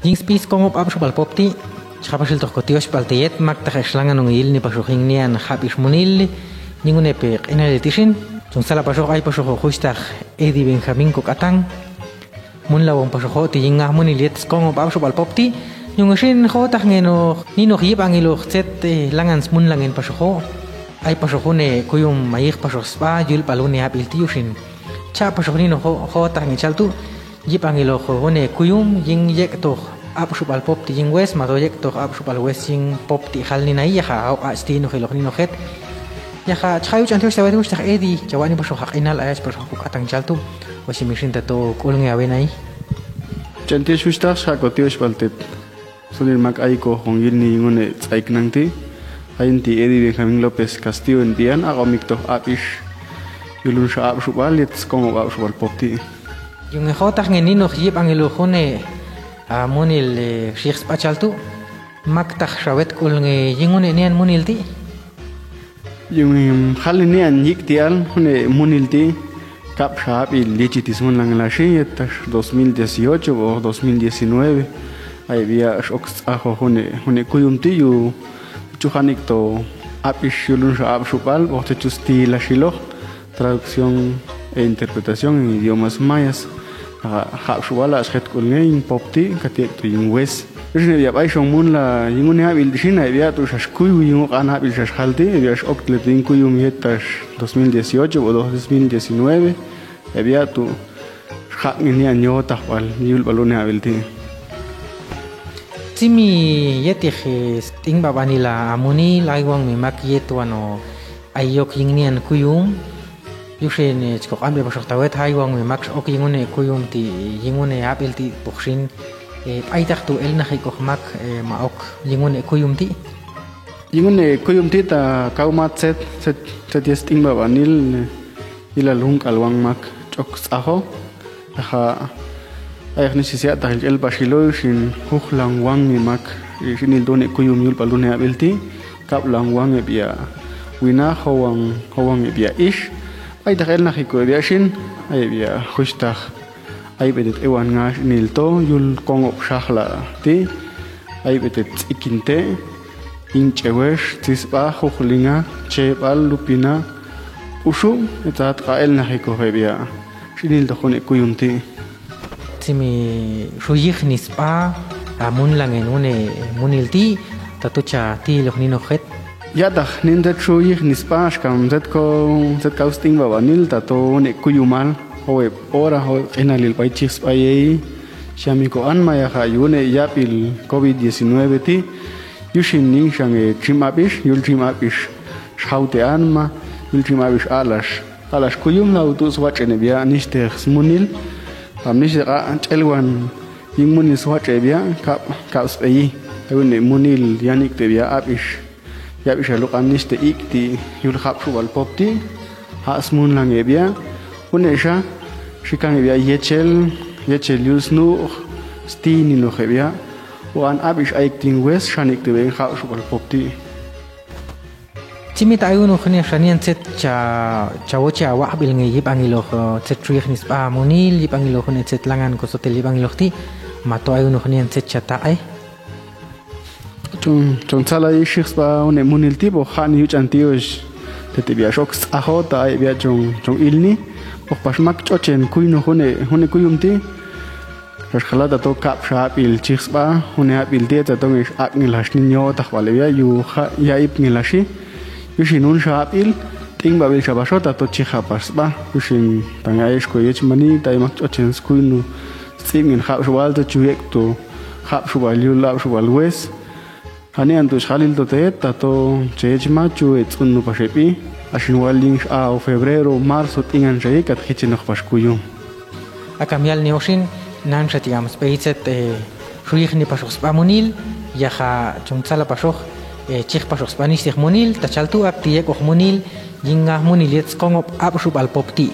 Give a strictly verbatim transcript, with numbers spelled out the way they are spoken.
Yin spi skongop apsubal pop ti, chaka pasil toh kotiospal teyet, mak taha slangan ong yil ni pasoh yin nian hapis munil, yin une pe q'inal ti sin. Chung sala pasoh ai pasoh ho huis tah Edi Benjamin ko katang. Mun lawong pasoh ho ti yin ngah munil yet skongop apsubal pop ti, yung sin ho tah ngeno nino yip angiloh cet, eh, langan smun langen pasoh ho. Ai pasoh une kuyum mayih pasoh sba yul palu ne apil ti yusin. Cha pasoh nino ho, ho tah ngical tu, yip angiloh ho une kuyum yin yek toh apsubal pop ti yin wes, mato yek toh apsubal wes yin pop ti hal ni nai ya ha, au ach ti noh iloh nino het. Ya ha, chaka yu chantius tawet us tah Edi, cawa ni pasoh hak inal ayas pasoh hak atang cal tu. Wasi misin tato kul nge awe nai. Chantius us tah sako tius paltet. Sunil mak ai ko hong yil ni ngune tsaik nang ti. Ain ti Edi Benjamin Lopez Castillo en pian, ako mik toh apis. Yulun sa apsubal yet skongop apsubal pop ti. Yung e ho tah nge nino yip angiloh hune, ah, munil, eh, sih sba cal tu. Mak tah sawet kul nge yin ngune nian munil ti. Yung, em, hal nian yik tial, hune munil ti, kap sa apil yeci ti smun lang lasi, yet tah dos mil dieciocho o dos mil diecinueve. Ai bia sok aho hune, hune kuyum ti yu, cuhan ik to apis yulun sa apsubal, o cecus ti lasi loh. Traducción e interpretación en idiomas mayas. Ha, hapsubal a sket kul nge yin pop ti, katiek tu yin wes. Terus ne bia pai song mun la, yin ngune apil di sini, bia tu sas kuyu, yin nguk ana apil sas hal ti, bia sok tle tu yin kuyum yet tah dos mil dieciocho o dos mil diecinueve, bia tu hak ngini anyo tah pal, yul palu ne apil ti. Cimi yet ih, eh, ting baba nila amuni, lai wang mimak yet wano Ai yok yin nian kuyum. Yusin, eh, cikok ambil pasok tawet hai wang me mak ok yin ngune kuyum ti, yin ngune apil ti poksin, eh, ai tak tu el nah ikok mak, eh, ma ok yin ngune kuyum ti. Yin ngune kuyum ti ta kau mat set, set, set yes ting ba banil, eh, ila lungkal wang mak cok saho. Aha, ayak ni sisiak tahil el pasiloi sin huh lang wang ni mak, i, sinil done kuyum yul palune abil ti, kap lang wang e bia wina howang, howang e bia is, ai tahil nah iko bia sin, ai bia hustah, ai bedet ewan ngas nil to yul kongok sahla ti, ai bedet ikin te, ing cewes, cispa, huh linga, cebal, lupina, usung, etat kael nah iko bia. Sinil toh kone kuyum ti. Simi suyih ni spa, amun langen une munil ti, tatu ca ti loh ni nohet. Ya dah, nin zat suyih ni spa, skam zat ko, zat kau sting bawa nil, tatu ne kuyumal, hoe ora, hoe enalil pai cih spa yei, siami ko an maya hayu ne yapil covid diecinueve ti, yusin ning sange cim abis, yul cim abis, shau te an ma, yul cim abis alas. Alas kuyum lau tu swace ne bia niste smunil. Am niste ka celwan ing munil swace bia kap, kap spei. Ewe ne munil yanik te bia abis. Ya bisa luk am niste ik ti yul hap subal pop ti. Hak smun lange bia. Une sha, shikang bia yecel, yecel yul snu, sti ni lohe bia. Wan abis aik ting wes shanik te bia hap subal pop ti. Cimi ta ayu nuh nian sanian cet ca, cawo ca wak bil nge yip angiloh, eh, cet suyih ni spa munil, yip angiloh ne cet langan ko sotel yip angiloh ti, mato ayu nuh nian cet ca ta, eh. Cung, cung sala ishih spa une munil ti, bo hak ni yucan tius. Tete bia sok saho ta ai bia cung, cung il ni, bo pas mak cocen kui nuh une, une kuyum ti. Sas kala tato kap sa apil cih sba, une apil ti tato ngis ak ngilas ninyo tah pale ya yu ha, ya ip ngilas si. Yusin un sa apil, ting babil sa baso tato cih apas sba. Yusin tangai ais ko yech mani, tai mak ocen skui nu. Stim ngin hap subal to cuyek to. Hap subal yul, hap subal wes. Hani antu sahalil to teet, tato ceye cima cu e cun nu pasepi, asin waling a o febrero, marso tingan saye kat hicin noh pas kuyung. Akam yal ni osin, nan sa tigam spei cet, eh, suyih ni pasoh spa munil, ya ha cung sala pasoh, eh, cih pasoh spa ni sih munil, tacal tu ak tiyek oh munil, yingah munil yet skongop ap subal pop ti.